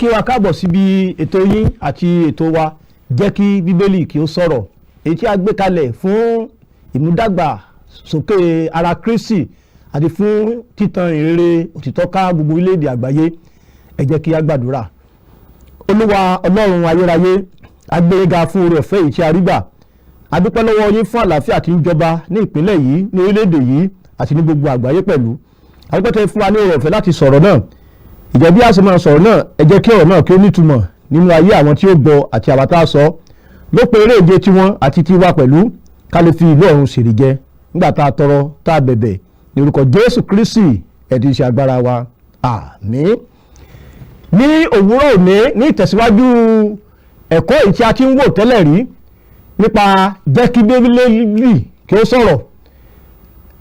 Kí wa káàbọ̀ síbi ètò yín àti ètò wa, Jẹ́ kí Bíbélì kí ó sọ̀rọ̀, èyí tí a gbé kalẹ̀ fún ìmúdàgbà sókè ara Kristi àti fún títan ìrere òtítọ́ ká gbogbo orílẹ̀-èdè àgbáyé. Ẹ jẹ́ kí a gbàdúrà. Olúwa Ọlọ́run ayérayé, a gbé yín ga fún oore ọ̀fẹ́ yìí tí a rí gbà. A dúpẹ́ lọ́wọ́ yín fún àlàáfíà tí ń jọba ní ìpínlẹ̀ yìí, ní orílẹ̀-èdè yìí àti ní gbogbo àgbáyé pẹ̀lú. A dúpẹ́ tẹ́ fún wa ní oore ọ̀fẹ́ láti sọ̀rọ̀ náà. Ìjẹ́ bí a ṣe máa sọ̀rọ̀ náà, ẹ jẹ́ kí ọ̀rọ̀ náà kí ó nítumọ̀ nínú ayé àwọn tí ó gbọ́ àti àwa tá a sọ lópin eré ìje tiwọn àti tiwa pẹ̀lú, ká lè fi ìlú ọ̀run ṣèrè jẹ nígbà tá a tọrọ tá a bẹ̀bẹ̀ ní orúkọ Jésù Kristi ẹ̀dí iṣẹ́ agbára wa. Àmín. Ní òwúrọ̀ òní, ní ìtẹ̀síwájú ẹ̀kọ́ èyí tí a ti ń wò tẹ́lẹ̀ rí nípa Jẹ́ kí Bíbélì kí ó sọ̀rọ̀,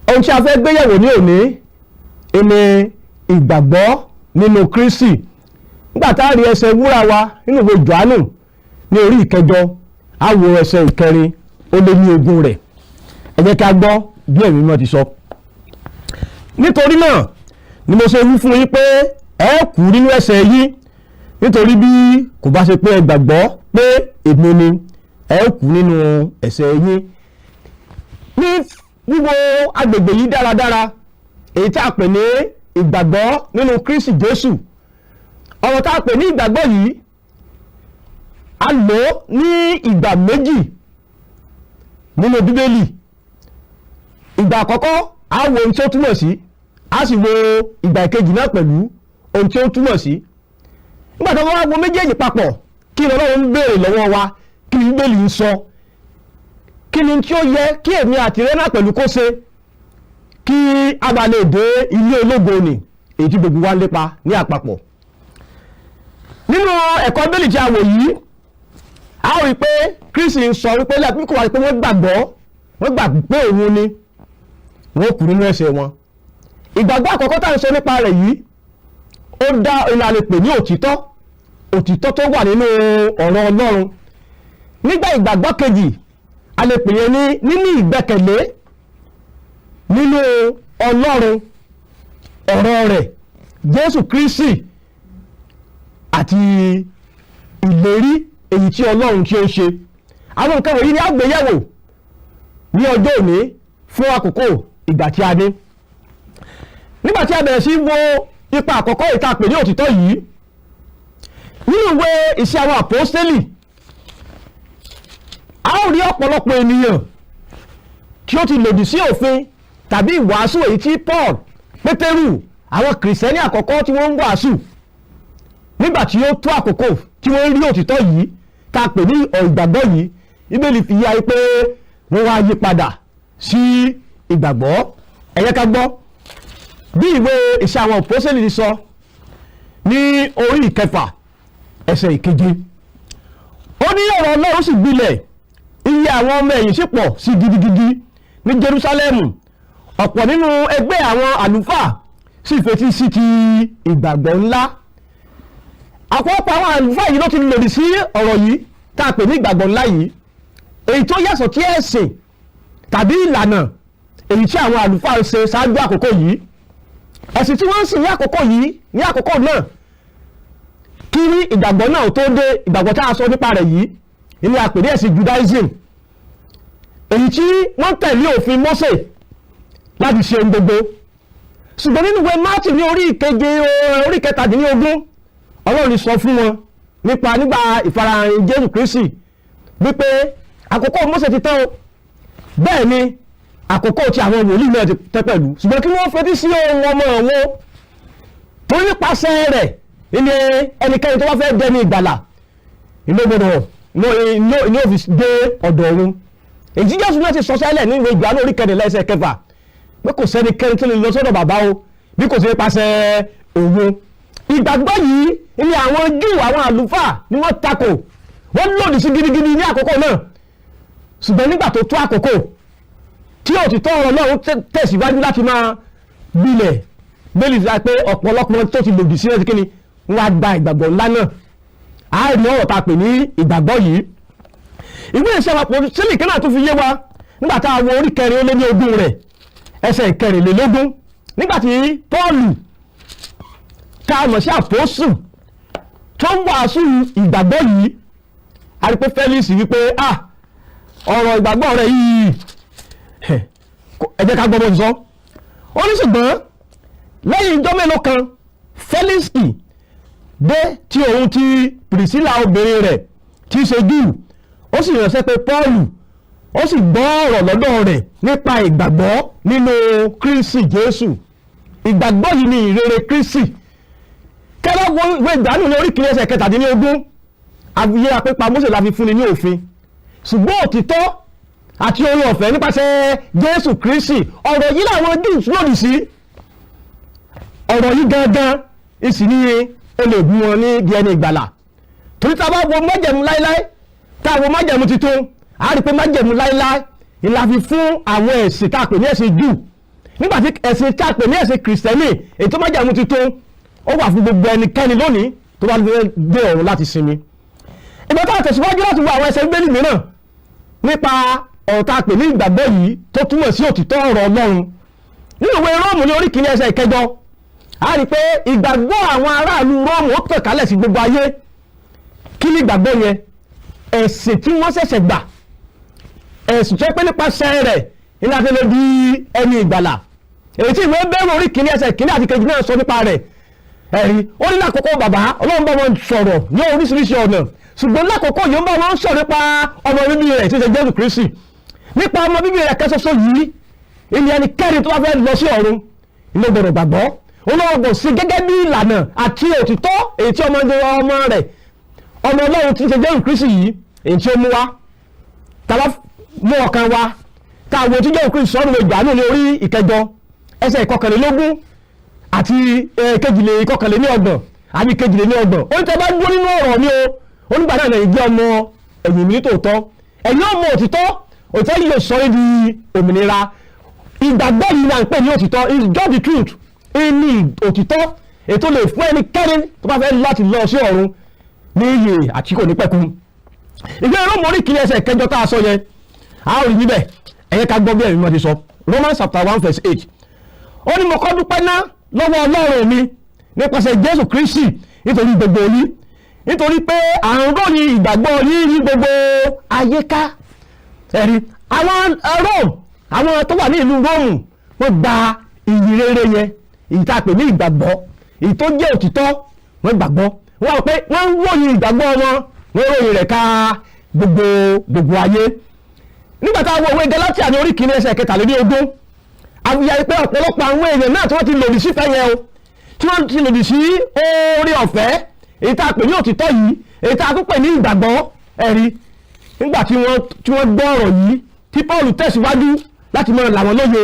ohun tí a fẹ́ gbéyẹ̀wò ní òní ni ìgbàgbọ́ nínú Kristi. Nígbà tá a rí ẹsẹ̀ wúrà wa nínú ìwé Jòhánù ní orí 8, a wo ẹsẹ̀ 24 rẹ̀. Ẹ jẹ́ kí a gbọ́ bí Ẹ̀mí Mímọ́ ti sọ. "Nítorí náà ni mo ṣe wí fún yín pé ẹ kú nínú ẹ̀ṣẹ̀ yín, nítorí bí kò bá ṣe pé ẹ gbàgbọ́ pé èmi ni, ẹ kú nínú ẹ̀ṣẹ̀ yín." Ní wíwo agbègbè yìí dáradára, èyí tí a pè ní ìgbàgbọ́ nínú Kristi Jésù, ọ̀rọ̀ tá a pè ní ìgbàgbọ́ yìí, a lò ó ní ìgbà méjì nínú Bíbélì. Ìgbà àkọ́kọ́, a wo ohun tí ó túmọ̀ sí, a sì wo ìgbà ìkejì náà pẹ̀lú ohun tí ó túmọ̀ sí. Nígbà tó wá wo méjèèjì papọ̀, kí ni Ọlọ́run ń béèrè lọ́wọ́ wa? Kí ni Bíbélì ń sọ? Kí ni tí ó yẹ kí èmi àti rẹ náà pẹ̀lú kó ṣe kí a bá lè dé ilé ológo ni, èyí tí gbogbo wa ń lépa ní àpapọ̀? Nínú ẹ̀kọ́ Bíbélì tí a wò yìí, a ó rí i pé Kristi ń sọ wípé lẹ́ẹ̀kí kò wá pé wọ́n gbàgbọ́, wọ́n gbà pé òun ni, wọ́n kú nínú ẹ̀ṣẹ̀ wọn. Ìgbàgbọ́ àkọ́kọ́ tá à ń sọ nípa rẹ̀ yìí, ó dá ìlànà pè ní òtítọ́, òtítọ́ tó wà nínú ọ̀rọ̀ Ọlọ́run. Nígbà ìgbàgbọ́ kejì, a lè pè yẹn ní níní ìgbẹ́kẹ̀lé nínú Ọlọ́run, ọ̀rọ̀ rẹ̀, Jésù Kristi àti ìlérí èyí tí Ọlọ́run tí ó ṣe. Àwọn nǹkan wọ̀nyí ni a gbéyẹ̀wò ní ọjọ́ òní fún àkókò ìgbà tí a ní. Nígbà tí a bẹ̀rẹ̀ sí wo ipa àkọ́kọ́ èyí tá a pè ní òtítọ́ yìí nínú ìwé Iṣẹ́ àwọn Àpọ́stélì, a ó rí ọ̀pọ̀lọpọ̀ ènìyàn tí ó ti lòdì sí òfin tàbí ìwàásù èyí tí Paul, Pétérù, àwọn Kìrìsìtẹ́nì àkọ́kọ́ tí wọ́n ń wàásù. Nígbà tí ó tó àkókò tí wọ́n rí òtítọ́ yìí tá a pè ní ìgbàgbọ́ yìí, Bíbélì fi yé pé wọ́n wá yí padà sí ìgbàgbọ́. Ẹ jẹ́ ká gbọ́ bí ìwé Iṣẹ́ àwọn Àpọ́sítélì sọ ní orí 6, ẹsẹ̀ 7. Ó ní, "Ọ̀rọ̀ Ọlọ́run sì gbilẹ̀, iye àwọn ọmọ ẹ̀yìn sì pọ̀ sí gidigidi ní Jerúsálẹ́mù. Ọ̀pọ̀ nínú ẹgbẹ́ àwọn àlùfáà sì fetí sí ti ìgbàgbọ́ ńlá." Àpapọ̀ àwọn àlùfáà yìí ló ti lòdì sí ọ̀rọ̀ yìí tá a pè ní ìgbàgbọ́ ńlá yìí, èyí tó yàtọ̀ tí ẹ̀sìn tàbí ìlànà èyí tí àwọn àlùfáà ń ṣe ṣáájú àkókò yìí. Ẹ̀sìn tí wọ́n ń sìn ní àkókò yìí, ní àkókò náà, kí ìgbàgbọ́ náà tó dé, ìgbàgbọ́ tá a sọ nípa rẹ̀ yìí ní a pè ní ẹ̀sìn Judaism, èyí tí wọ́n tẹ̀lé òfin Mósè láti ṣe ohun gbogbo. Ṣùgbọ́n nínú ìwé Mátíù ní orí 7, orí 17, Ọlọ́run sọ fún wọn nípa nígbà ìfarahàn Jésù Kristi wípé àkókò Mósè ti tán o, bẹ́ẹ̀ ni àkókò tí àwọn wòlíì náà ti tẹ́ pẹ̀lú, ṣùgbọ́n kí wọ́n fetí sí ohun ọmọ wọn, torí nípasẹ̀ rẹ̀ ilé ẹnikẹ́ni tó bá fẹ́ dẹni ìgbàlà ìlú gbọdọ̀ ní ó fi dé ọ̀dọ̀ òun. Èyí Jésù náà ti sọ sẹ́lẹ̀ ní ìwé Jòhánù orí 14, ẹsẹ̀ 6, pé kò sẹ́nikẹ́ni tó lè lọ sọ́dọ̀ Bàbá o bí kò sí nípasẹ̀ òun. Ìgbàgbọ́ yìí ni àwọn Júù, àwọn àlùfáà ni wọ́n takò, wọ́n lòdì sí gidigidi ní àkókò náà. Ṣùgbọ́n nígbà tó tó àkókò tí òtítọ́ ọ̀rọ̀ Ọlọ́run tẹ̀síwájú láti máa gbilẹ̀, bẹ́ẹ̀ni sọ pé ọ̀pọ̀lọpọ̀ tó ti lòdì sí ẹ̀ kíni, wọ́n á gba ìgbàgbọ́ ńlá náà. A rí ọ̀rọ̀ tá a pè ní ìgbàgbọ́ yìí, ìwé Iṣẹ́ àwọn Àpọ́sítélì kan náà tún fi yé wa nígbà tá a wo orí 24 rẹ̀, ẹsẹ̀ 24, nígbà tí Pọ́ọ̀lù tá a mọ̀ sí àpọ́sù tó ń wàásù ìgbàgbọ́ yìí, a rí pé Felix wípé, "Ah, ọ̀rọ̀ ìgbàgbọ́ rẹ̀ yìí, ẹ jẹ́ ká gbọ́ bó ti sọ." Ó ní, ṣùgbọ́n lẹ́yìn ijọ́ mélòó kan, Felix dé tí òun ti Priscilla obìnrin rẹ̀ tí í ṣe Júù, ó sì ránṣẹ́ pé Paul, ó sì gbọ́ ọ̀rọ̀ lọ́dọ̀ rẹ̀ nípa ìgbàgbọ́ nínú Kristi Jésù. Ìgbàgbọ́ yìí ni ìrere Kristi. Kẹ́lá wo ìwé Jòhánù ní orí 1 ẹsẹ̀ 17, àfiyé apẹ́pa Mósè la fi fúnni ní òfin, ṣùgbọ́n òtítọ́ àti oore ọ̀fẹ́ nípasẹ̀ Jésù Kristi. Ọ̀rọ̀ yìí làwọn Júù lòdì sí. Ọ̀rọ̀ yìí gangan ìsì ní ó lè mú wọn ní di ẹni ìgbàlà, torí tá a bá wo májẹ̀mú láíláí, tá a wo májẹ̀mú tuntun, a rí pé májẹ̀mú láíláí ìlà fi fún àwọn ẹ̀sìn tá a pè ní ẹ̀sìn Júù, nígbà tí ẹ̀sìn tá a pè ní ẹ̀sìn Kìrìsìtẹ́nì, ètò májẹ̀mú tuntun, ó wà fún gbogbo ẹnikẹ́ni lónìí tó bá fẹ́ dé ọ̀run láti sinmi. Ìgbà tá a tẹ̀síwájú láti wo àwọn ẹsẹ̀ Bíbélì mìíràn nípa ọ̀rọ̀ tá a pè ní ìgbàgbọ́ yìí, tó túmọ̀ sí òtítọ́ ọ̀rọ̀ Ọlọ́run, nínú ìwé Róòmù ní orí 1 ẹsẹ̀ 8, a rí pé ìgbàgbọ́ àwọn aráàlú Róòmù ó tàn kálẹ̀ sí gbogbo ayé. Kí ni ìgbàgbọ́ yẹn? Ẹ̀sìn tí wọ́n ṣẹ̀ṣẹ̀ gbà, ẹ̀sìn tó pé nípasẹ̀ rẹ̀ ní láti lè di ẹni ìgbàlà, èyí tí ìwé Hébérù orí 1 ẹsẹ̀ 1 àti 2 náà sọ nípa rẹ̀. Ẹ̀rí ó ní, lákòókò bàbá, Ọlọ́run bá wọn sọ̀rọ̀ ní oríṣiríṣi ọ̀nà, ṣùgbọ́n lákòókò yìí, ó ń bá wọn sọ̀rọ̀ nípa ọmọ bíbí rẹ̀ tí ó ṣe Jésù Kristi. Nípa ọmọ bíbí rẹ̀ kẹ́sọ́sọ́ yìí, ilé ẹnikẹ́ni tó bá fẹ́ lọ sí ọ̀run ilé gbọ́dọ̀ gbàgbọ́. Olóògùn sí gẹ́gẹ́ bí ìlànà àti òtítọ́ èyí tí ọmọ ọmọ rẹ̀, ọmọ Ọlọ́run tí ń ṣe Jésù Kristi yìí, èyí tí ó mú wá. Tàbá mú ọkàn wa, tá a wo tí Jésù Kristi sọ́nù Jòhánù ní orí 8 ẹsẹ̀ 21 àti 31 àbí 32, ó ní, "Tẹ́ bá dúró nínú ọ̀rọ̀ mi o, onígbà náà lẹ́yìn jẹ́ ọmọ ẹ̀yìn mi nítòótọ́, ẹ̀yin ó mọ òtítọ́, òtítọ́ yìí yóò sọ yín di òmìnira." Ìgbàgbọ́ yìí là ń pè ní òtítọ́, is just the truth, ní òtítọ́ ètò lè fún ẹnikẹ́ni tó bá fẹ́ láti lọ sí ọ̀run ní iyè àti kò ní pẹ̀kun. Ìwé Róòmù orí 1 ẹsẹ̀ 8 tá a sọ yẹn, a ó rí níbẹ̀. Ẹ̀yẹ ká gbọ́ bí ẹ̀mí mọ́ ti sọ. Romans chapter 1 verse 8, ó ní, "Mo kọ́ dúpẹ́ ná lọ́wọ́ Ọlọ́run mi nípasẹ̀ Jésù Kristi nítorí gbogbo yín, nítorí pé à ń ròyìn ìgbàgbọ́ yín ní gbogbo ayé ká." Ẹ̀rí àwọn Rome, àwọn tó wà ní ìlú Róòmù, wọ́n gba ìyìn rere yẹn, èyí tá a pè ní ìgbàgbọ́, èyí tó jẹ́ òtítọ́, wọ́n gbàgbọ́. Wọ́n rò pé wọ́n ń ròyìn ìgbàgbọ́ wọn, wọ́n ròyìn rẹ̀ ká gbogbo gbogbo ayé. Nígbà tá a wo ìwé Gálátíà ní orí 1 ẹsẹ̀ 23, àfihàn pé ọ̀pọ̀lọpọ̀ àwọn èèyàn náà tí wọ́n ti lòdì sífẹ́ yẹn o, tí wọ́n ti lòdì sí oore ọ̀fẹ́ èyí tá a pè ní òtítọ́ yìí, èyí tá a tún pè ní ìgbàgbọ́. Ẹ̀rí nígbà tí wọ́n gbọ́ ọ̀rọ̀ yìí tí Paul tẹ̀síwájú láti máa là wọ́n lóye,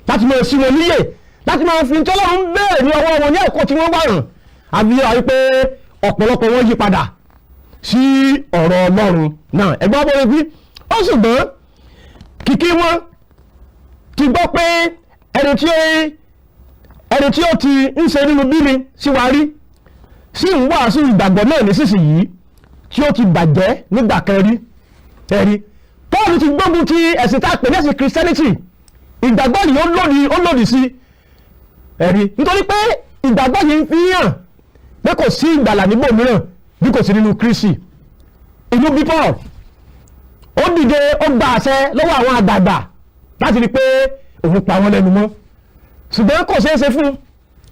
láti máa sí wọn níyè, láti máa fi tọ́lọ́run béèrè ní ọwọ́ wọn ní ẹ̀kọ́ tí wọ́n wà hàn, àfihàn wípé ọ̀pọ̀lọpọ̀ wọn yí padà sí ọ̀rọ̀ Ọlọ́run náà. Ẹgbẹ́ ọmọ rẹ̀ bí ó, ṣùgbọ́n kìkì wọn ti gbọ́ pé ẹni tí ó ti ń ṣe nínú bíni sí wa rí sí ń wàásù ìgbàgbọ́ náà nísinsìnyí tí ó ti bàjẹ́ nígbà kan rí. Ẹ̀rí Paul ti gbógun ti ẹ̀sìn tá a pè ní ẹ̀sìn Christianity. Ìgbàgbọ́ yìí, ó lòdì sí. Ẹ̀rí nítorí pé ìgbàgbọ́ yìí ń fi hàn pé kò sí ìgbàlà níbò mìíràn bí kò sí nínú Kristi. Inú bí Paul, ó dìde, ó gba àṣẹ lọ́wọ́ àwọn àgbààgbà láti rí i pé òun pa wọn lẹ́nu mọ́, ṣùgbọ́n kò ṣeé ṣe fún un,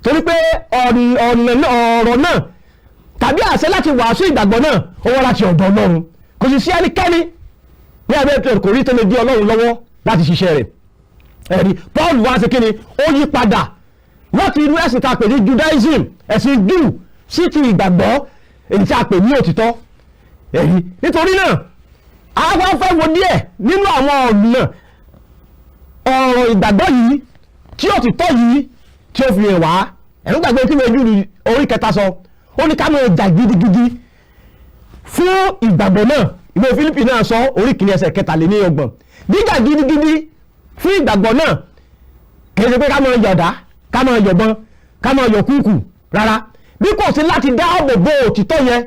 torí pé ọ̀nà ọ̀rọ̀ náà tàbí àṣẹ láti wàásù ìgbàgbọ́ náà, ó wá láti ọ̀dọ̀ Ọlọ́run. Kò sì sí ẹnikẹ́ni ní abẹ́ tó kò rí tó lè dí Ọlọ́run lọ́wọ́ láti ṣiṣẹ́ rẹ̀. Ẹ̀rí Paul wá ṣe kíni? Ó yí padà láti inú ẹ̀sìn tá a pè ní Judaism, ẹ̀sìn Jew, sí ti ìgbàgbọ́ èyí tí a pè ní òtítọ́. Ẹ̀rí nítorí náà, a wá fẹ́ wo díẹ̀ nínú àwọn ọ̀nà ọ̀rọ̀ ìgbàgbọ́ yìí tí òtítọ́ yìí tí ó fi hàn wá. Ẹ̀rú gbàgbé tí wọ́n ju orí 3 sọ, ó ní ká máa jà gidigidi fún ìgbàgbọ́ náà. Ìwé Fílípì náà sọ, orí 1 ẹsẹ̀ 33, jíjà gidigidi fún ìgbàgbọ́ náà kì í ṣe pé ká máa yọ̀dá, ká máa yọ̀bọ̀n, ká máa yọ̀ kúùkù rárá, bí kò sí láti dáàbò bo òtítọ́ yẹn,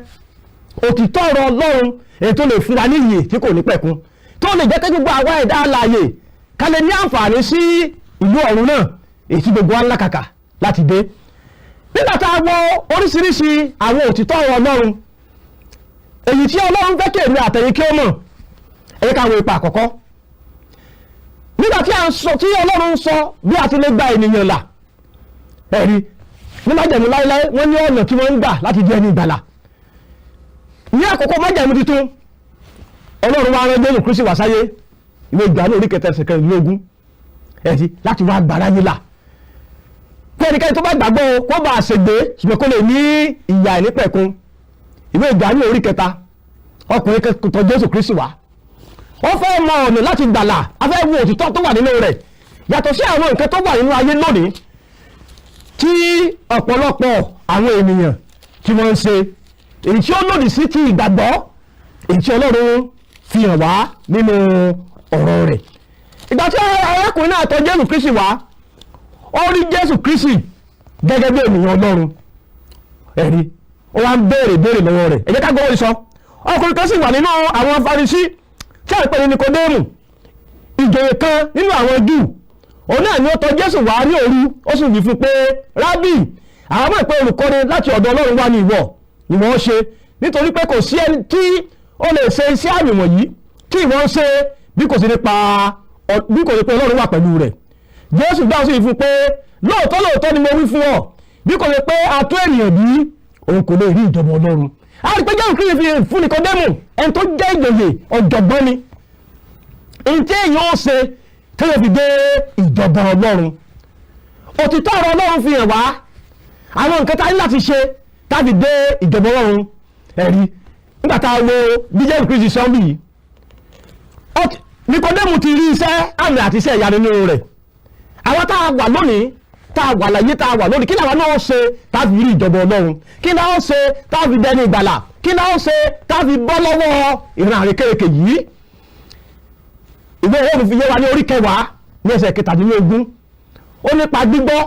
òtítọ́ ọ̀rọ̀ Ọlọ́run, èyí tó lè fún wa ní ìyè tí kò ní pẹ̀kun, tó lè jẹ́ kí gbogbo àwa ẹ̀dá alààyè ká lè ní àǹfààní sí ìlú ọ̀run náà, èyí tí gbogbo wa ń làkàkà láti dé. Nígbà tá a wo oríṣiríṣi àwọn òtítọ́ ọ̀rọ̀ Ọlọ́run, èyí tí Ọlọ́run fẹ́ kí èmi àtẹ̀yin kí ó mọ̀, ẹ jẹ́ ká wo ipa àkọ́kọ́. Nígbà tí a ń sọ, tí Ọlọ́run ń sọ bí a ti lè gba ènìyàn là, ẹ̀rí ní májẹ̀mú láéláé, wọ́n ní ọ̀nà tí wọ́n ń gbà láti di ẹni ìgbàlà. Ní àkókò májẹ̀mú tuntun, Ọlọ́run wá rán Jésù Kristi wá sáyé, ìwé Jòhánù orí 3 ẹsẹ̀ 24, ẹ̀rí láti wá gbàrá yìí là, kí ẹnikẹ́ni tó bá gbàgbọ́ o kó bá a ṣègbé, ṣùgbọ́n kó lè ní ìyè àìnípẹ̀kun. Ìwé Jòhánù orí 3, ọkùnrin kan tọ̀ Jésù Kristi wá, ó fẹ́ mọ ọ̀nà láti gbàlà. A fẹ́ wo òtítọ́ tó wà nínú rẹ̀, yàtọ̀ sí àwọn nǹkan tó wà nínú ayé lónìí tí ọ̀pọ̀lọpọ̀ àwọn ènìyàn tí wọ́n ń ṣe, èyí tí ó lòdì sí ti ìgbàgbọ́ èyí tí Ọlọ́run fi hàn wá nínú ọ̀rọ̀ rẹ̀. Ìgbà tí arákùnrin náà tọ̀ Jésù Kristi wá, ó rí Jésù Kristi gẹ́gẹ́ bí ènìyàn Ọlọ́run. Ẹ̀rí, ó wá ń béèrè béèrè lọ́wọ́ rẹ̀. Ẹ jẹ́ ká gbọ́ wọ́n sọ. Ọkùnrin kan sì wà nínú àwọn Farisí tí a ń pè ní Nikodémù, ìjòyè kan nínú àwọn Júù. Òun náà ni ó tọ̀ Jésù wá ní òru, ó sì wí fún pé, "Rábì, àwa mọ̀ pé olùkọ́ni láti ọ̀dọ̀ Ọlọ́run wá ní ìwọ ìwọ ń ṣe, nítorí pé kò sí ẹni tí ó lè ṣe iṣẹ́ àmì wọ̀nyí tí ìwọ ń ṣe bí kò sí pé Ọlọ́run wà pẹ̀lú rẹ̀." Jésù dáhùn sí fún pé, "Lóòótọ́ lóòótọ́ ni mo wí fún ọ, bí kò sí pé a tún ènìyàn bí, òun kò lè rí ìjọba Ọlọ́run." A rí pé Jésù Kristi fi fún Nikodémù, ẹni tó jẹ́ ìjòyè, ọ̀jọ̀gbọ́n ni, èyí tí èèyàn ó ṣe tí yóò fi dé ìjọba Ọlọ́run. Òtítọ́ ọ̀rọ̀ Ọlọ́run fi hàn wá àwọn nǹkan tá a ní láti ṣe tá a fi dé ìjọba Ọlọ́run. Ẹ̀rí, nígbà tá a wo bí Jésù Kristi sọ bí yìí, Nikodémù ti rí iṣẹ́ àmì àti iṣẹ́ ìyanu nínú rẹ̀. Àwọn tá a wà lónìí, tá a wà láyé, tá a wà lónìí, kí làwọn náà ṣe tá a fi rí ìjọba Ọlọ́run? Kí làwọn ṣe tá a fi dẹni ìgbàlà? Kí làwọn ṣe tá a fi bọ́ lọ́wọ́ ìran àrékérekè yìí? Ìwé Róòmù fi yé wa ní orí 10 ní ẹsẹ̀ 17. Ó nípa gbígbọ́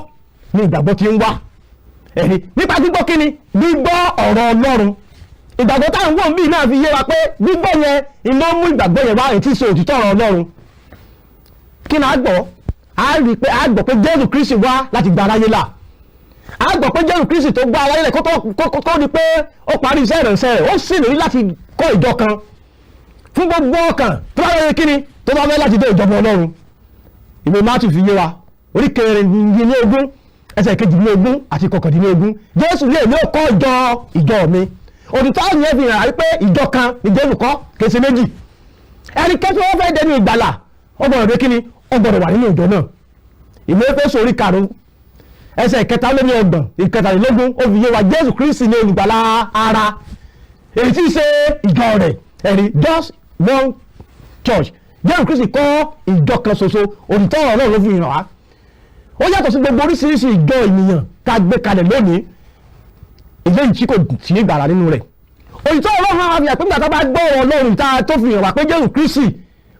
ní ìgbàgbọ́ tí ń wá. Ẹ̀rí, nípa gbígbọ́ kí ni? Gbígbọ́ ọ̀rọ̀ Ọlọ́run. Ìgbàgbọ́ táwọn wọ̀n bíi náà fi yé wa pé gbígbọ́ yẹn iná mú ìgbàgbọ́ yẹn wá, èyí tí í ṣe òtítọ́ ọ̀rọ̀ Ọlọ́run. Kí ni a gbọ́? A rí i pé a gbọ́ pé Jésù Kristi wá láti gba aráyé là. A gbọ́ pé Jésù Kristi tó gba aráyé là, kó tó di pé ó parí iṣẹ́ ìránṣẹ́ rẹ̀, ó sì ní láti kọ́ ìjọ kan fún gbogbo ọkàn tó bá fẹ́, kí ni, tó bá fẹ́ láti dé ìjọba Ọlọ́run. Ìwé Mátíù fi yé wa, orí 24 ẹsẹ̀ 22 àti 19. Jésù lè ní ó kọ́ ìjọ mi. Òtítọ́ yẹn fi hàn pé ìjọ kan ní Jésù kọ́, kìí ṣe méjì. Ẹnikẹ́ni tí wọ́n fẹ́ dẹni ìgbàlà, ó gbọ́dọ̀ dé, kí ni, ó gbọ́dọ̀ wà nínú ìjọ náà. Ìwé Éfésù orí 5 ẹsẹ̀ 33, 23, ó fi yé wa, Jésù Kristi ní olùgbàlà ara, èyí tí í ṣe ìjọ rẹ̀. Ẹ̀rí, just one church. Jésù Kristi kọ́ ìjọ kan ṣoṣo. Òtítọ́ ọ̀rọ̀ náà ló fi hàn wá. Ó yàtọ̀ sí gbogbo oríṣiríṣi ìjọ ènìyàn tá a gbé kalẹ̀ lónìí, eléyìí tí kò sí ìgbàlà nínú rẹ̀. Òtítọ́ Ọlọ́run náà fi hàn pé nígbà tá a bá gbọ́ ọ̀rọ̀ Ọlọ́run tá a tó fi hàn wá pé Jésù Kristi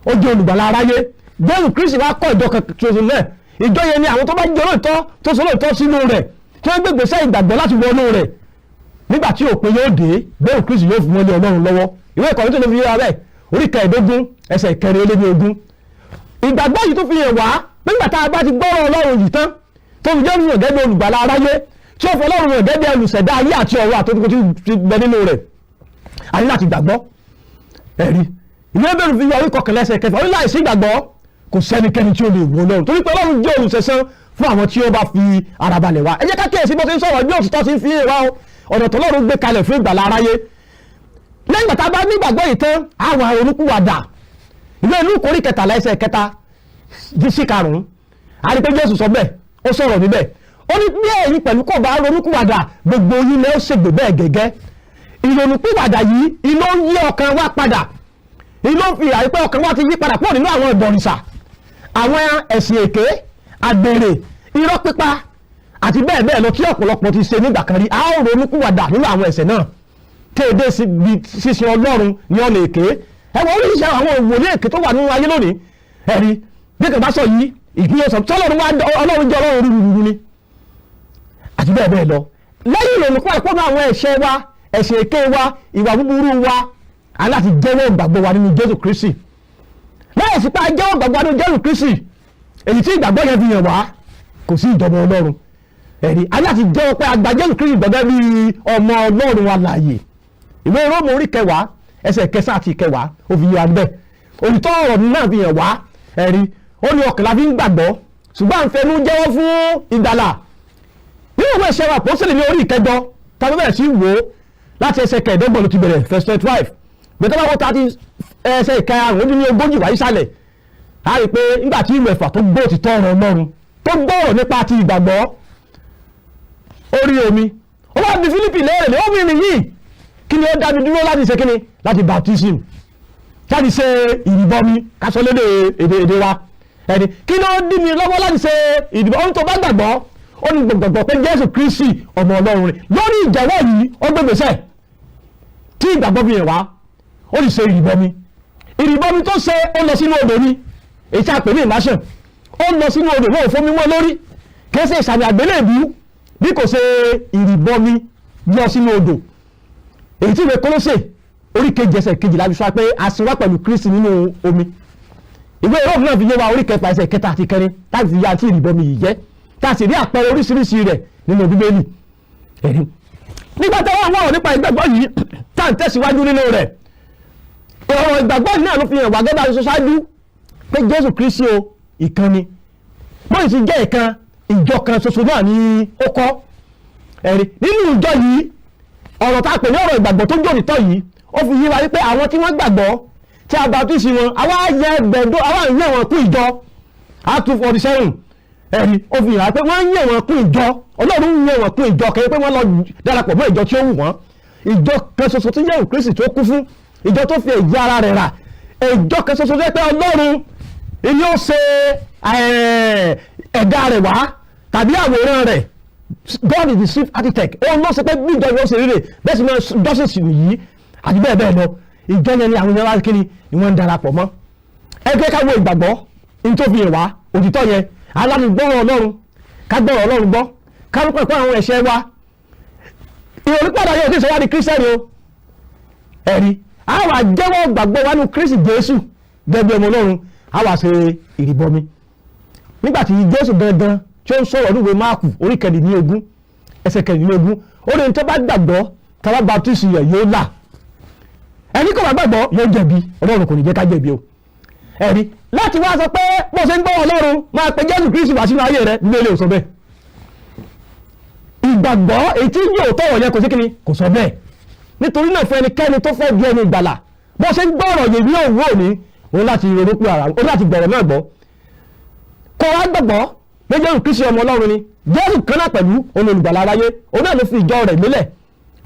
ó jẹ́ olùgbàlà aráyé, Jésù Kristi wá kọ́ ìjọ kan ṣoṣo náà. Ìjọ yẹn ni àwọn tó bá jẹ́ olóòótọ́, tó sọ olóòótọ́ sínú rẹ̀, tí wọ́n gbégbèsè ìgbàgbọ́ láti wọnú rẹ̀, nígbà tí òpin yóò dé, Jésù Kristi yóò fún wọn lé Ọlọ́run lọ́wọ́. Ìwé Kọ́ríńtì ló fi yé wa bẹ́ẹ̀, orí 15 ẹsẹ̀ 24. Ìgbàgbọ́ yìí tó fi hàn wá pé nígbà tá a bá ti gbọ́rọ̀ Ọlọ́run yìí tán, tó fi Jésù hàn gẹ́gẹ́ bí olùgbàlà aráyé, tí ó fi Ọlọ́run hàn gẹ́gẹ́ bí olùṣẹ̀dá ayé àti ọ̀run àtòkò tí ti gbẹ nínú rẹ̀, a ní láti gbàgbọ́. Ẹ̀rí, ìwé Hébérù fi yọ orí 11 ẹsẹ̀ 6, ó ní láìsí ìgbàgbọ́ kò sẹ́nikẹ́ni tí ó lè wò Ọlọ́run, torí pé Ọlọ́run jẹ́ olùṣẹ̀san fún àwọn tí ó bá fi ara balẹ̀ wá. Ẹ jẹ́ ká kíyèsí bó ti ń sọ̀rọ̀, bí òtítọ́ ti ń fi wá o, ọ̀nà tọ́lọ́run gbé kalẹ̀ fún ìgbàlà aráyé. Lẹ́yìn ìgbà tá a bá nígbàgbọ́ yìí tán, àwọn ronúpìwàdà. Ìwé Lúùkù orí 13 ẹsẹ̀ 3 sí 5, a rí pé Jésù sọ bẹ́ẹ̀, ó sọ̀rọ̀ níbẹ̀. Ó ní bí ẹ̀yin pẹ̀lú kò bá ronúpìwàdà, gbogbo yín lẹ́ ó ṣègbè bẹ́ẹ̀ gẹ́gẹ́. Ìrònúpìwàdà yìí iná ń yí ọkàn wa padà, iná ń fi àyè pé ọkàn wa ti yí padà kúrò nínú àwọn ìbọ̀rìṣà, àwọn ẹ̀sìn èké, àgbèrè, irọ́ pípa àti bẹ́ẹ̀ bẹ́ẹ̀ lọ tí ọ̀pọ̀lọpọ̀ ti ṣe nígbà kan rí. A ó ronúpìwàdà nínú àwọn ẹ̀ṣẹ̀ náà kéde sísin Ọlọ́run ní ọ̀nà èké. Ẹ̀wọ̀n, oríṣiríṣi àwọn wòlíì èké tó wà nínú ayé lónìí. Ẹ̀rí bí kò bá sọ yìí, ìpínyẹ̀ sọ tọ́lọ́run wá, Ọlọ́run jẹ́ Ọlọ́run rúrúrú ni àti bẹ́ẹ̀ bẹ́ẹ̀ lọ. Lẹ́yìn ìrònú pọ̀ àwọn ẹ̀ṣẹ̀ wa, ẹ̀ṣẹ̀ èké wa, ìwà búburú wa, aláti jẹ́wọ́ ìgbàgbọ́ wa nínú Jésù Kristi. Lẹ́yìn sí pé a jẹ́wọ́ ìgbàgbọ́ wa nínú Jésù Kristi, èyí tí ìgbàgbọ́ yẹn fi hàn wá, kò sí ìjọba Ọlọ́run. Ẹ̀rí a ní láti jẹ́wọ́ pé a gba Jésù Kristi gẹ́gẹ́ bí ọmọ Ọlọ́run alààyè. Ìwé Róòmù orí 10 ẹsẹ̀ 9 àti 10 ó fi yé wa bẹ́ẹ̀. Òtítọ́ ọ̀rọ̀ náà fi hàn wá. Ẹ̀rí ó ní ọkàn la fi ń gbàgbọ́, ṣùgbọ́n à ń fẹnu jẹ́wọ́ fún ìgbàlà. Nínú ìwé Ìṣe àwọn Àpọ́sítélì ní orí 8 tàbí bẹ̀rẹ̀ sí wò ó láti ẹsẹ̀ 25 ló ti bẹ̀rẹ̀, verse 25 gbẹ̀tọ́ bá wọ́n ta ti ẹsẹ̀ 35 wáyé sálẹ̀, a rí i pé nígbà tí ìwẹ̀fà tó gbọ́ òtítọ́ ọ̀rọ̀ Ọlọ́run, tó gbọ́rọ̀ nípa ti ìgbàgbọ́ orí omi, ó wá bi Fílípì léèrè ní omi nìyí, kí ni ó dá mi dúró láti ṣe kíni, láti baptism, láti ṣe ìrìbọmi, kásọ lédè èdè wa ẹni, kí ló dí mi lọ́wọ́ láti ṣe ìrìbọmi? Ohun tó bá gbàgbọ́, ó ní gbàgbọ́ pé Jésù Kristi ọmọ Ọlọ́run rẹ̀. Lórí ìjẹ́wọ́ yìí, ó gbégbèsè tí ìgbàgbọ́ fi hàn wá, ó sì ṣe ìrìbọmi. Ìrìbọmi tó ṣe, ó lọ sínú odò ni, èyí tí a pè ní immersion. Ó lọ sínú odò, wọn ò fomi mọ́ lórí, kì í ṣe ìsàmì àgbélébùú bí kò ṣe ìrìbọmi lọ sínú odò, èyí tí ìwé Kólósè orí 2 ẹsẹ̀ 12 fi sọ pé a sin wá pẹ̀lú Kristi nínú omi. Ìwé Róòmù náà fi yé wa, orí 6 ẹsẹ̀ 3 àti 4, láti fi ya àti ìrìbọmi yìí jẹ́, tá a sì rí àpẹẹrẹ oríṣiríṣi rẹ̀ nínú Bíbélì. Ẹ̀rí nígbà tí wọ́n wọ̀rọ̀ nípa ìgbàgbọ́ yìí tá à ń tẹ̀síwájú nínú rẹ̀, ọ̀rọ̀ ìgbàgbọ́ yìí náà ló fi hàn wá gẹ́gẹ́ bá a ṣe ṣáájú pé Jésù Kristi o, ìkan ni. Bóyì ti jẹ́ ìkan, ìjọ kan ṣoṣo náà ni ó kọ́. Ẹ̀rí nínú ìjọ yìí, ọ̀rọ̀ tá a pè ní ọ̀rọ̀ ìgbàgbọ́ tó jẹ́ òtítọ́ yìí, ó fi yé wa wípé àwọn tí wọ́n gbàgbọ́ tí a baptisi wọn, àwa yẹ gbẹ̀dọ̀, àwa ń yẹ wọn kún ìjọ. Acts 2:47. Ẹ̀rí ó fi hàn pé wọ́n ń yẹ wọn kún ìjọ, Ọlọ́run ń yẹ wọn kún ìjọ kẹ́yẹ́ pé wọ́n lọ darapọ̀ mọ́ ìjọ tí ó wù wọ́n. Ìjọ kan ṣoṣo tí Jésù Kristi tó kú fún, ìjọ tó fi ẹ̀jẹ̀ ara rẹ̀ rà, ìjọ kan ṣoṣo tó jẹ́ pé Ọlọ́run ni ó ṣe ẹ̀dá rẹ̀ wá tàbí àwòrán rẹ̀. God is the chief architect. Òun ló ṣe pé bí ìjọ yóò ṣe rí rè bẹ́ẹ̀ sì máa jọ́sìn sì nìyí àti bẹ́ẹ̀ bẹ́ẹ̀ lọ. Ìjọ yẹn ni àwọn èèyàn wá kí ni wọ́n ń darapọ̀ mọ́. Ẹ jẹ́ ká wo ìgbàgbọ́ ní tó fi hàn wá òtítọ́ yẹn. Alágbọ́rọ̀ Ọlọ́run, ká gbọ́rọ̀ Ọlọ́run gbọ́, ká rúpẹ́ pé àwọn ẹ̀ṣẹ̀ wa, ìrònúpìwàdà yóò tí ì sọ wá di Kírísítẹ́nì o. Ẹ̀rí a wà jẹ́wọ́ gbàgbọ́ wa nínú Kristi Jésù gẹ́gẹ́ bí ọmọ Ọlọ́run, a wà ṣe ìrìbọmi. Nígbà tí Jésù gangan tí ó ń sọ̀rọ̀ níwèé Máàkù orí 24 ẹsẹ̀ 24, ó ní tó bá gbàgbọ́ tàbá baptisi rẹ̀ yóò là, ẹni kò bá gbàgbọ́ yóò jẹ̀bi. Ọlọ́run kò ní jẹ́ ká jẹ̀bi o. Ẹ̀rí láti wá sọ pé bó ṣe ń gbọ́ Ọlọ́run, máa pe Jésù Kristi wá sínú ayé rẹ, nílé ò sọ bẹ́ẹ̀. Ìgbàgbọ́ èyí tí yóò tọ̀rọ̀ yẹn kò sí kíni, kò sọ bẹ́ẹ̀. Nítorí náà, fún ẹnikẹ́ni tó fẹ́ di ẹni ìgbàlà, bó ṣe ń gbọ́ ọ̀rọ̀ yìí ní òwúrọ̀ òní, òun láti ronú pé ara òun láti gbọ̀rọ̀ náà gbọ́, kó wá gbàgbọ́ pé Jésù Kristi ọmọ Ọlọ́run ni. Jésù kan náà pẹ̀lú òun olùgbàlà aráyé, òun náà ló fi ìjọ rẹ̀ lélẹ̀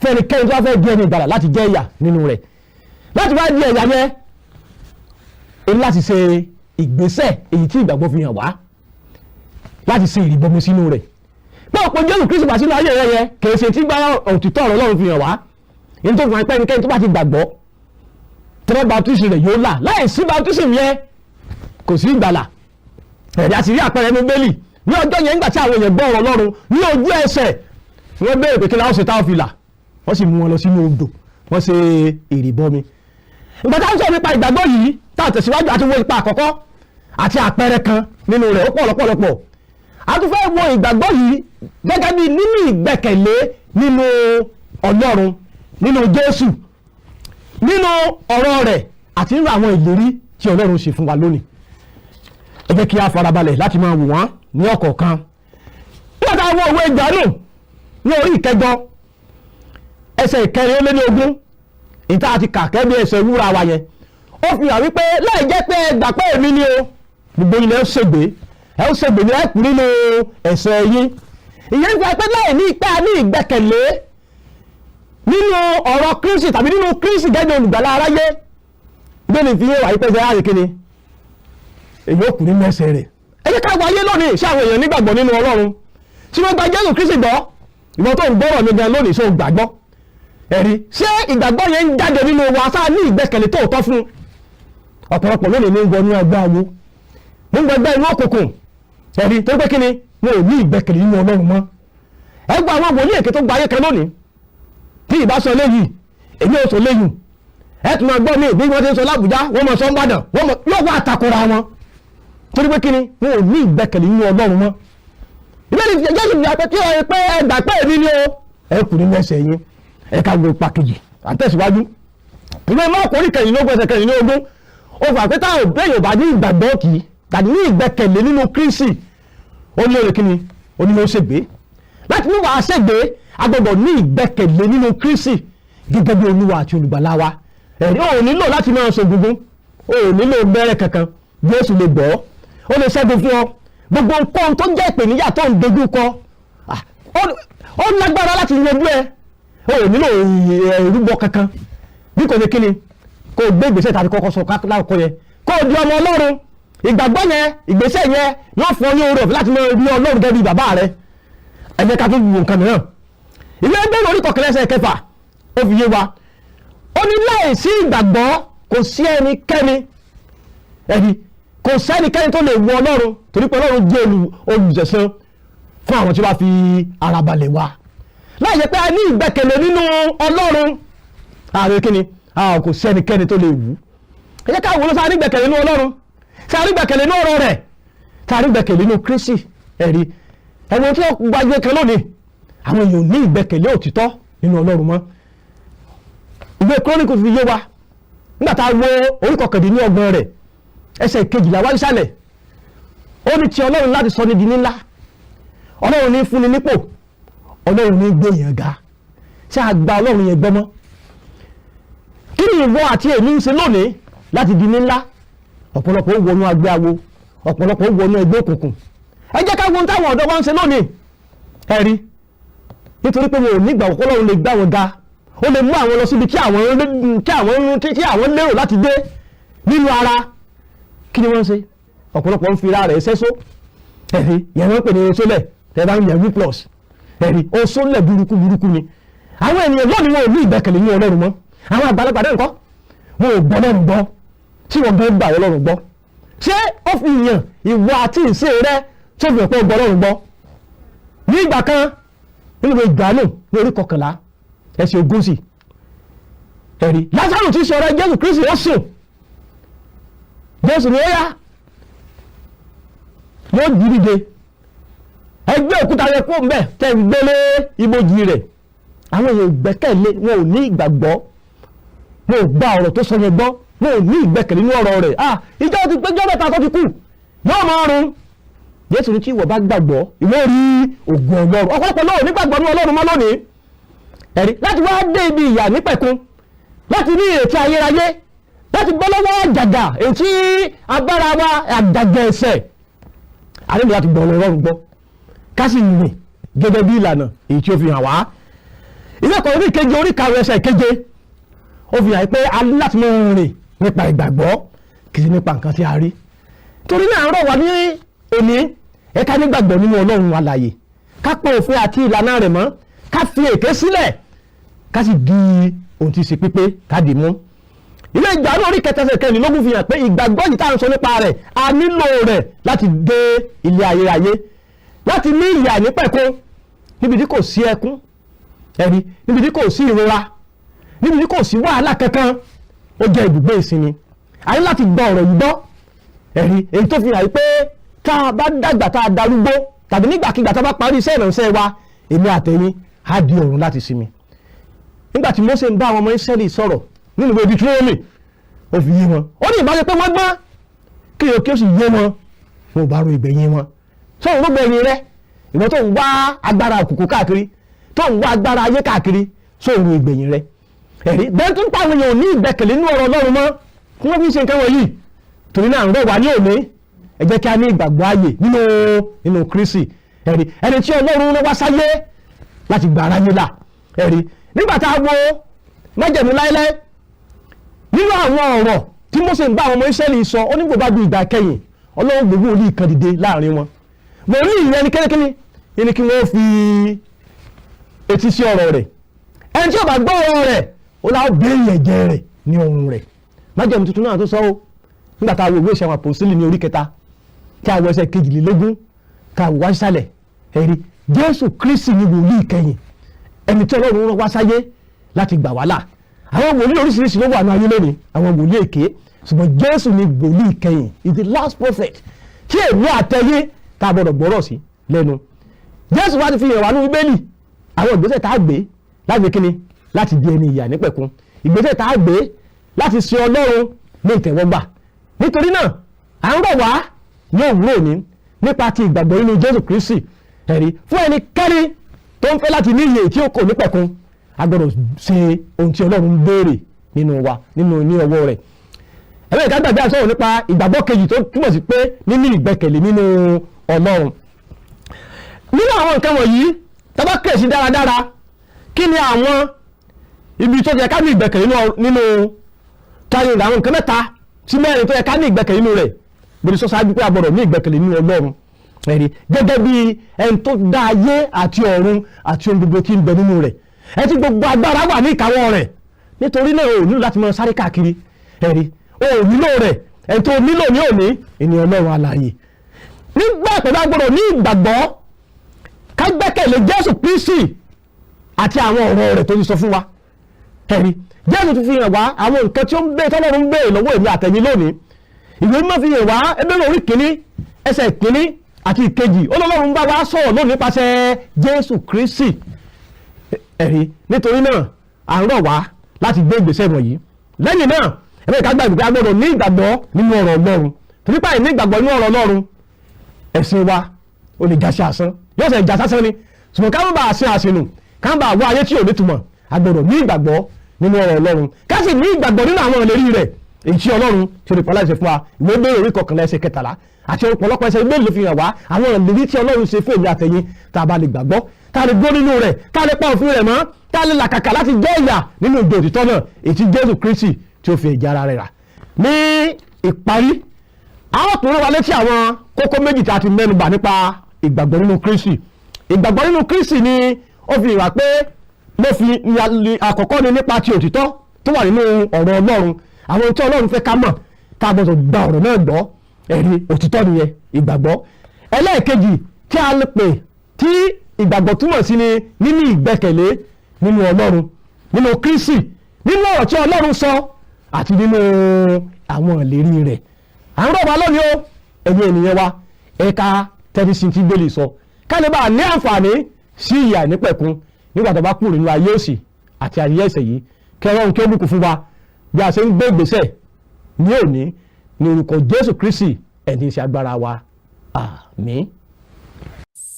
fún ẹnikẹ́ni tó bá fẹ́ di ẹni ìgbàlà láti jẹ́ ìyà nínú rẹ̀. Láti wá di ẹ̀yà yẹn, o ní láti ṣe ìgbésẹ̀ èyí tí ìgbàgbọ́ fi hàn wá, láti ṣe ìrìbọmi sínú rẹ̀, pé ọ̀pọ̀ Jésù Kristi wá sínú ayé rẹ̀ yẹn, kìí ṣe tí gbá òtítọ́ ọ̀rọ̀ Ọlọ́run fi hàn wá. Ní tó fi hàn pé ẹnikẹ́ni tó bá ti gbàgbọ́ tẹ́lẹ̀ baptism rẹ̀ yóò là, láì sí baptism yẹn kò sí ìgbàlà. Ẹ̀rí àti rí àpẹẹrẹ ní Bẹ́lì ní ọjọ́ yẹn, nígbà tí àwọn èèyàn gbọ́ ọ̀rọ̀ Ọlọ́run, ní ojú ẹsẹ̀ wọ́n béèrè pé kí láwọn ṣe táwọn fi là, wọ́n sì mú wọn lọ sínú odò, wọ́n ṣe ìrìbọmi. Ìgbà táwọn sọ̀rọ̀ nípa ìgbàgbọ́ yìí tá a tẹ̀síwájú àti wo ipa àkọ́kọ́ àti àpẹẹrẹ kan nínú rẹ̀, ó pọ̀ lọ́pọ̀lọpọ̀. A tún fẹ́ wo ìgbàgbọ́ yìí gẹ́gẹ́ bí nínú ìgbẹ́kẹ̀lé nínú Ọlọ́run, nínú Jésù, nínú ọ̀rọ̀ rẹ̀ àti nínú àwọn ìlérí tí Ọlọ́run ṣe fún wa lónìí. Ẹ jẹ́ kí a farabalẹ̀ láti máa wò wọ́n ní ọ̀kọ̀ọ̀kan. Nígbà tá a wo ìwé Jòhánù ní orí 8 ẹsẹ̀ 24, ìta àti kàkẹ́ bí ẹsẹ̀ wúra wa yẹn, ó fi hàn wípé láì jẹ́ pé ẹ gbà pé èmi ni o, gbogbo ilẹ̀ ó ṣègbè, ẹ ó ṣègbè ní ẹ̀kú nínú ẹ̀ṣẹ̀ yín. Ìyẹn ń fi hàn pé láì ní ìpẹ́ ní ìgbẹ́kẹ̀lé nínú ọ̀rọ̀ Kristi tàbí nínú Kristi gẹ́gẹ́ olùgbàlà aráyé, bẹ́ẹ̀ fi yé wà wípé ṣe láti kíni, èyí ó kù nínú ẹ̀ṣẹ̀ rẹ̀. Ẹ jẹ́ ká wáyé lónìí, ṣé àwọn èèyàn nígbàgbọ́ nínú Ọlọ́run tí wọ́n gba Jésù Kristi gbọ́? Ìwọ tó ń gbọ́rọ̀ mi gan lónìí, ṣó gbàgbọ́? Ẹ̀rí ṣé ìgbàgbọ́ yẹn ń jáde nínú wa? Sáà ní ìgbẹ́kẹ̀lé tóòtọ́ fún? Ọ̀pọ̀lọpọ̀ lónìí ní wọnú ẹgbẹ́ awo, ní gbẹgbẹ́ inú òkùnkùn. Ẹ̀rí tó pé kíni, wọn ò ní ìgbẹ́kẹ̀lé nínú Ọlọ́run mọ́. Ẹgbẹ́ àwọn wòlíì èké tó gba ayé kan lónìí, tí ìbá sọ léyìí, èmi ò sọ léyìí, ẹ tún máa gbọ́ mi bí wọ́n ti ń sọ l'Ábùjá, wọ́n mọ̀ sọ ń Bàdàn, wọ́n mọ̀ yóò wá àtakora wọn, torí pé kíni, wọn ò ní ìgbẹ́kẹ̀lé nínú Ọlọ́run mọ́. Ìbéèrè ti Jésù fi àpẹ tí ó yẹ pé ẹ gbà pé èmi ni o, ẹ kù nínú ẹ̀ṣẹ̀ yín. Ẹ ká gbọ́ ipa kejì àtẹ̀síwájú. Ìwé Máàkù orí 24 ẹsẹ̀ 24, ó fà pé táwọn òbí yóò bá ní ìgbàgbọ́ kì í tàbí ní ìgbẹ́kẹ̀lé nínú Kristi, ó ní òrè kíni, ó ní ló ṣègbé. Láti ní wàá ṣègbé, a gbọ́dọ̀ ní ìgbẹ́kẹ̀lé nínú Kristi gẹ́gẹ́ bí Olúwa àti Olùgbàlà wa. Ẹ̀rí ò nílò láti máa sọ gungun, ò nílò bẹ́rẹ̀ kankan. Jésù lè gbọ́, ó lè ṣẹ́gun fún ọ. Gbogbo nǹkan tó jẹ́ ìpèníjà tó ń dojú kọ, ó lágbára láti yanjú ẹ. Ò nílò ìrúbọ kankan, bí kò ní kíni, kó o gbé ìgbésẹ̀ tàbí kọ́kọ́ sọ lákòókò yẹn, kó o di ọmọ Ọlọ́run. Ìgbàgbọ́ yẹn, ìgbésẹ̀ yẹn yóò fún ọ ní oore ọ̀fẹ́ láti máa rí Ọlọ́run gẹ́gẹ́ bí bàbá rẹ. Ẹ jẹ́ ká tún wo nǹkan mìíràn. Ìwé Hébérù orí 11 ẹsẹ̀ 6, ó fi yé wa. Ó ní láìsí ìgbàgbọ́ kò sí ẹnikẹ́ni, ẹni kò sẹ́nikẹ́ni tó lè wọ Ọlọ́run, torí pé Ọlọ́run jẹ́ olùṣẹ̀san fún àwọn tí wọ́n fi ara balẹ̀ wá. Láì jẹ́ pé a ní ìgbẹ́kẹ̀lé nínú Ọlọ́run, ààrẹ kíni, kò sẹ́nikẹ́ni tó lè wù. Ẹ jẹ́ ká wò ló sáré gbẹ̀kẹ̀lé nínú Ọlọ́run, sáré gbẹ̀kẹ̀lé nínú ọ̀rọ̀ rẹ̀, sáré gbẹ̀kẹ̀lé nínú Kristi. Ẹ̀rí ẹ̀wọ̀n tí wọ́n gbajúmọ̀ kan lónìí, àwọn èèyàn ní ìgbẹ́kẹ̀lé òtítọ́ nínú Ọlọ́run mọ́. Ìwé Kíróníkù fi yé wa nígbà tá a wo orí 29 rẹ̀, ẹsẹ̀ 12 wá sísàlẹ̀. Ó ní ti Ọlọ́run láti sọ ní di ńlá, Ọlọ́run ní fúnni nípò, Ọlọ́run ní gbé yẹn ga. Ṣé a gba Ọlọ́run yẹn gbọ́ mọ́? Kí ni ìwọ àti èmi ń ṣe lónìí láti di ńlá? Ọ̀pọ̀lọpọ̀ ó wọnú agbé awo, ọ̀pọ̀lọpọ̀ ó wọnú ẹgbẹ́ òkùnkùn. Ẹ jẹ́ ká wo ohun táwọn ọ̀dọ́ wa ń ṣe lónìí. Ẹ rí, nítorí pé wọn ò ní ìgbàgbọ́ Ọlọ́run lè gbá wọn ga, ó lè mú àwọn lọ síbi tí àwọn lérò láti dé nínú ara. Kí ni wọ́n ń ṣe? Ọ̀pọ̀lọpọ̀ ń fi ra rẹ̀ sẹ́só. Ẹ̀rí yẹn wọ́n pè ní oṣólẹ̀, tẹ́ bá ń yẹ wí plus. Ẹ̀rí oṣólẹ̀ burúkú burúkú ni. Àwọn ènìyàn lónìí, wọn ò ní ìgbẹ́kẹ̀lé ní Ọlọ́run mọ́. Àwọn àgbàlagbà náà ńkọ́? Wọn ò gbọ́ Ọlọ́run gbọ́. Tí wọ́n gbé gbà Ọlọ́run gbọ́, ṣé ó fi yàn ìwà àti ìṣe rẹ tó fi hàn pé ó gbọ́ Ọlọ́run gbọ́? Ní ìgbà kan, nínú ìwé Jòhánù ní orí 11 ẹsẹ̀ 20, ẹ̀rí Lásárù tí í ṣe ọ̀rẹ́ Jésù Kristi, ó sùn. Jésù ní ó yá, yóò jí dìde. Ẹgbẹ́ òkúta yẹ kó mbẹ́ tẹ́ ń gbélé ibojì rẹ̀. Àwọn èèyàn gbẹ́kẹ̀lé, wọn ò ní ìgbàgbọ́, wọn ò gba ọ̀rọ̀ tó sọ yẹn gbọ́, wọn ò ní ìgbẹ́kẹ̀lé nínú ọ̀rọ̀ rẹ̀. Ah, ìjọ ti péjọ mẹ́ta tó ti kú, yóò máa run. Jésù ní tí ìwọ bá gbàgbọ́, ìwọ rí ògo Ọlọ́run. Ọ̀pọ̀lọpọ̀ náà ò ní gbàgbọ́ ní Ọlọ́run mọ́ lónìí. Ẹ̀rí láti wá dé ibi ìyà nípẹ̀kun, láti ní ìrètí ayérayé, láti bọ́ lọ́wọ́ àjàgà ètí agbára wa, àjàgà ẹ̀ṣẹ̀, a nílò láti gbọ́ Ọlọ́run gbọ́, ká sì rìn gẹ́gẹ́ bí ìlànà èyí tí ó fi hàn wá. Ìwé ẹ̀kọ́ orí 7 orí 5 ẹsẹ̀ 7, ó fi hàn pé a ní láti máa rìn nípa ìgbàgbọ́, kì í ṣe nípa nǹkan tí a rí. Torí náà, rọ̀ wá ní òní, ẹ ká nígbàgbọ́ nínú Ọlọ́run alààyè, ká pa òfin àti ìlànà rẹ̀ mọ́, ká fi èké sílẹ̀, ká sì di ohun tí í ṣe pípé, ká dì mú. Ilé ìgbàanú orí 3 ẹsẹ̀ 24 fi hàn pé ìgbàgbọ́ yìí tá à ń sọ nípa rẹ̀, a nílò rẹ̀ láti dé ilé ayérayé, láti ní ìyè àìnípẹ̀kun, níbi tí kò sí ẹkún, ẹ̀rí, níbi tí kò sí ìrora, níbi tí kò sí wàhálà kankan. Ó jẹ́ ibùgbé ìsinmi. A ní láti gba ọ̀rọ̀ yìí gbọ́. Ẹ̀rí èyí tó fi hàn pé tá a bá dàgbà, tá a darúgbó, tàbí nígbàkigbà tá a bá parí iṣẹ́ ìrànṣẹ́ wa, èmi àtẹ̀yin á di ọ̀run láti sinmi. Nígbà tí Mósè ń bá àwọn ọmọ Ísírẹ́lì sọ̀rọ̀ nínú ìwé Deuteronomy, ó fi yé wọn. Ó ní ìbáṣe pé wọ́n gbọ́n kí o kí ó sì yé wọn, wọn ò bá ro ìgbẹ̀yìn wọn. Sọ̀rọ̀ ló gbẹ̀yìn rẹ, ìwọ tó ń wá agbára òkùnkùn káàkiri, tó ń wá agbára ayé káàkiri, sọ̀rọ̀ ìgbẹ̀yìn rẹ? Ẹ̀rí bẹ́ẹ̀ tó ń pa àwọn èèyàn ní ìgbẹ́kẹ̀lé nínú ọ̀rọ̀ Ọlọ́run mọ́ kí wọ́n fi ṣe nǹkan wọ̀nyí. Torí náà, ń rọ̀ wá ní òní, ẹ jẹ́ kí a ní ìgbàgbọ́ ààyè nínú Kristi. Ẹ̀rí ẹni tí Ọlọ́run rán wá sáyé láti gba aráyé là. Ẹ̀rí nígbà tá a wo Májẹ̀mú Láéláé, nínú àwọn ọ̀rọ̀ tí Mósè ń bá àwọn ọmọ Ísírẹ́lì sọ, ó ní gbogbo àbí ìgbà kẹyìn, Ọlọ́run gbogbo wòlíì kan dìde láàrin wọn. Wòlíì rẹ ní kẹ́lẹ́kẹ́lẹ́ ní kí wọ́n fi etí sí ọ̀rọ̀ rẹ̀. Ẹni tí ó bá gbọ́ ọ̀rọ̀ rẹ̀, ó láwọn béèrè ẹ̀jẹ̀ rẹ̀ ní ọrùn rẹ̀. Májẹ̀mú Tuntun náà tó sọ ó, nígbà tá a wo ìwé Ìṣe Àwọn Àpòsílì ní orí 3, tí a wo ẹsẹ̀ 22, ká wá sísàlẹ̀, ẹ̀rí Jésù Kristi ní wòlíì kẹyìn, ẹni tí Ọlọ́run rán wá sáyé láti gbà wá là. Àwọn wòlíì oríṣiríṣi ló wà ní ayé lónìí, àwọn wòlíì èké, ṣùgbọ́n Jésù ní wòlíì kẹyìn, is the last prophet tí èmi àtẹ̀yé tá a gbọ́dọ̀ gbọ́rọ̀ sí lẹ́nu. Jésù wá ti fi hàn wá ní Bíbélì àwọn ìgbésẹ̀ tá a gbé láti kíni, láti di ẹni ìyà nípẹ̀kun, ìgbésẹ̀ tá a gbé láti ṣe Ọlọ́run ní ìtẹ̀wọ́gbà. Nítorí náà, à ń rọ̀ wá ní òwúrọ̀ òní nípa ti ìgbàgbọ́ nínú Jésù Kristi. Ẹ̀rí fún ẹnikẹ́ni tó ń fẹ́ láti ní ìyè tí ó kò nípẹ̀kun, a gbọ́dọ̀ ṣe ohun tí Ọlọ́run ń béèrè nínú wa, nínú ní ọwọ́ rẹ̀. Ẹ̀rọ ìka gbàgbé àsọ̀rọ̀ nípa ìgbàgbọ́ kejì tó túmọ̀ sí pé níní ìgbẹ́kẹ̀lé nínú Ọlọ́run. Nínú àwọn nǹkan wọ̀nyí, tá bá kíyèsí dáradára, kí ni àwọn ibi tó yẹ ká ní ìgbẹ́kẹ̀lé nínú táyé? Àwọn nǹkan mẹ́ta sí mẹ́rin tó yẹ ká ní ìgbẹ́kẹ̀lé nínú rẹ̀. Bó ti sọ ṣáájú pé a gbọ́dọ̀ ní ìgbẹ́kẹ̀lé nínú Ọlọ́run, ẹ̀rí gẹ́gẹ́ bí ẹni tó dá ayé àti ọ̀run àti ohun gbogbo tí ń bẹ nínú rẹ̀, ẹni tí gbogbo agbára wà ní ìkáwọ́ rẹ̀. Nítorí náà, ò nílò láti máa sáré káàkiri. Ẹ̀rí o ò nílò rẹ̀. Ẹni tó nílò ní òní ènìyàn Ọlọ́run alààyè. Nígbà pẹ̀lú, a gbọ́dọ̀ ní ìgbàgbọ́ ká gbẹ́kẹ̀lé Jésù Kristi àti àwọn ọ̀rọ̀ rẹ̀ tó ti sọ fún wa. Ẹ̀rí Jésù ti fi hàn wá àwọn nǹkan tí ó ń bẹ tọ́lọ́run ń béèrè lọ́wọ́ èmi àtẹ̀yin lónìí. Ìwé Mímọ́ fi hàn wá, Hébérù orí 1, ẹsẹ̀ 1 àti 2, Ọlọ́run bá wa sọ̀rọ̀ lónìí nípasẹ̀ Jésù Kristi. Ẹ̀rí nítorí náà, à ń rọ̀ wá láti gbé ìgbésẹ̀ wọ̀nyí. Lẹ́yìn náà, ẹ̀rọ ìka gbàgbé pé a gbọ́dọ̀ ní ìgbàgbọ́ nínú ọ̀rọ̀ Ọlọ́run, torí pé àìní ìgbàgbọ́ nínú ọ̀rọ̀ Ọlọ́run, ẹ̀sìn wa ó lè jásí asán, yóò sẹ̀ já sásán ni. Ṣùgbọ́n ká má bàa ṣe àṣìnù, ká má bàa wá ayé tí ò ní túmọ̀, a gbọ́dọ̀ ní ìgbàgbọ́ nínú ọ̀rọ̀ Ọlọ́run, ká sì ní ìgbàgbọ́ nínú àwọn ìlérí rẹ̀, èyí tí Ọlọ́run tí ó lè pàláṣẹ fún wa. Ìwé Hébérù orí 11, ẹsẹ̀ 13 àti ọ̀pọ̀lọpọ̀ ẹsẹ̀ Bíbélì ló fi hàn wá àwọn ìlérí tí Ọlọ́run ṣe fún èmi àtẹ̀yin, tá a bá lè gbàgbọ́, tá a lè gbó nínú rẹ̀, tá a lè pa òfin rẹ̀ mọ́, tá a lè làkàkà láti jẹ́ ìyà nínú ìjọ òtítọ́ náà, èyí tí Jésù Kristi tí ó fi ẹ̀jẹ̀ ara rẹ̀ rà. Ní ìparí, a ó tún rán wa létí àwọn kókó méjì tí a ti mẹ́nu bà nípa ìgbàgbọ́ nínú Kristi. Ìgbàgbọ́ nínú Kristi ni ó fi hàn pé ló fi àkọ́kọ́ ni nípa ti òtítọ́ tó wà nínú ọ̀rọ̀ Ọlọ́run, àwọn ohun tí Ọlọ́run fẹ́ ká mọ̀, tá a gbọ́dọ̀ gba ọ̀rọ̀ náà gbọ́. Ẹ̀rí òtítọ́ nìyẹn, ìgbàgbọ́. Ẹlẹ́ẹ̀kejì tí a lè pè tí ìgbàgbọ́ túmọ̀ sí ni níní ìgbẹ́kẹ̀lé nínú Ọlọ́run, nínú Kristi, nínú ọ̀rọ̀ tí Ọlọ́run sọ àti nínú àwọn ìlérí rẹ̀. À ń rọ̀ wá lónìí o, ẹ̀yin ènìyàn wa, ẹ̀ka tẹ́tí sí ti Bíbélì sọ, ká lè bá a ní àǹfààní sí ìyè àìnípẹ̀kun nígbà tó bá kúrò nínú ayé òṣì àti ayé ẹ̀ṣẹ̀ yìí. Kí Ọlọ́run kí ó bùkún fún wa bí a ṣe ń gbé ìgbésẹ̀ ní òní, ní orúkọ Jésù Kristi ẹni tí ń ṣe agbára wa. Àmín.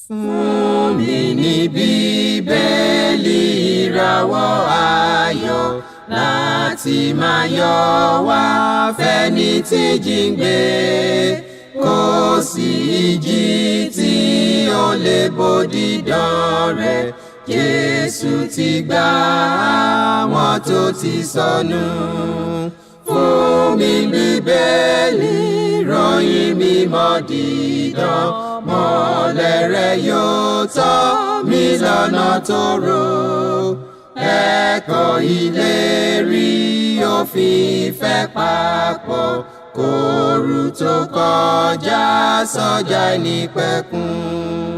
Fún mi ní Bíbélì, ìràwọ̀ ayọ̀ láti máa yọ wá fẹ́ni tí jíǹgbé. Kò sí ìjì tí ó lè bo dídán rẹ̀. Jésù ti gbà àwọn tó ti sọnù. Fún mi Bíbélì, ròyìn mímọ́ dídán, mọ́lẹ̀ rẹ̀ yóò tọ́ mi lọ́nà tó rò. Ẹ̀kọ́ ìlérí òfin ìfẹ́ papọ̀ kóoru tó kọjá sọ́jà nípẹ̀kun.